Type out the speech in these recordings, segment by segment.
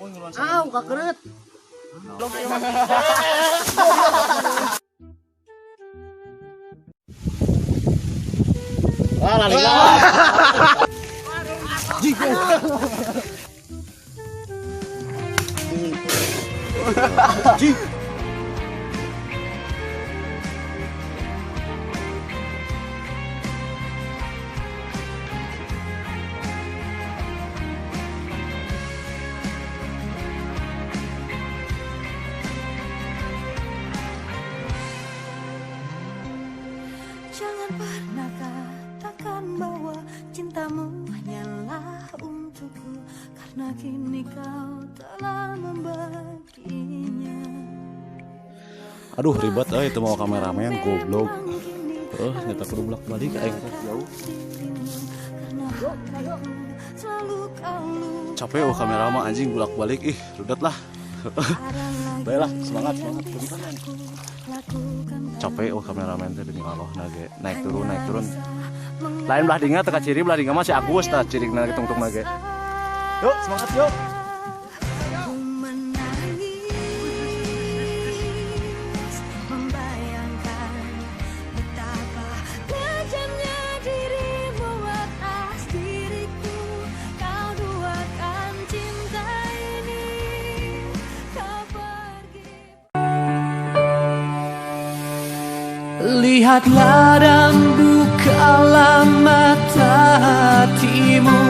Aw, kakereut. Ah, lali lah. Jangan pernah katakan bahwa cintamu hanyalah untukku, karena kini kau telah membaginya. Aduh, ribet euy itu mau kameramen goblok. Nyata kudu bolak-balik aing teh jauh. Capek oh kamera mah anjing bolak-balik ih, rudet lah. Baiklah, semangat semangat. Capek oh kameramen teh demi Allah nage naik turun naik turun. Lain belah dinga teka ciri belah dinga mah si Agus tah cirigna tungtung nage. Yuk, semangat yuk. Ku menangis membayangkan betapa kejamnya dirimu atas diriku. Kau duakan cinta ini, kau pergi. Lihatlah dan bukalah mata hatimu,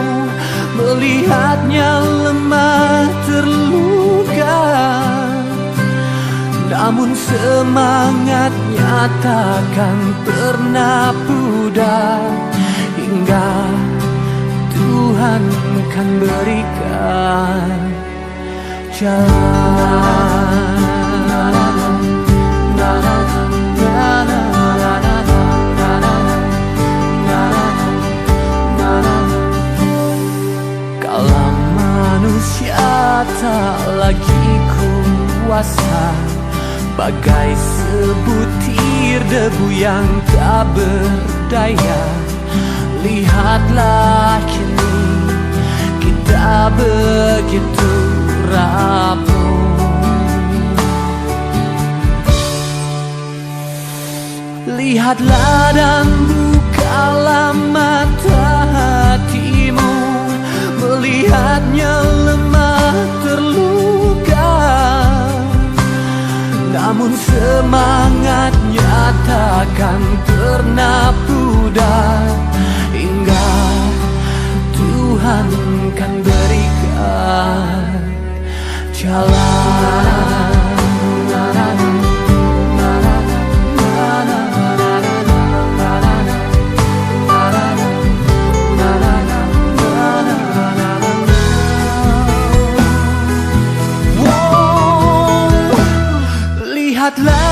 melihatnya lemah terluka, namun semangatnya takkan pernah pudar hingga Tuhan kan berikan jalan. Kala manusia tak lagi kuasa, bagai sebutir debu yang tak berdaya. Lihatlah kini kita begitu rapuh. Lihatlah dan bukalah mata hatimu, melihatnya lemah terluka, namun semangatnya takkan pernah pudar hingga Tuhan kan berikan jalan. Wow. Lihatlah.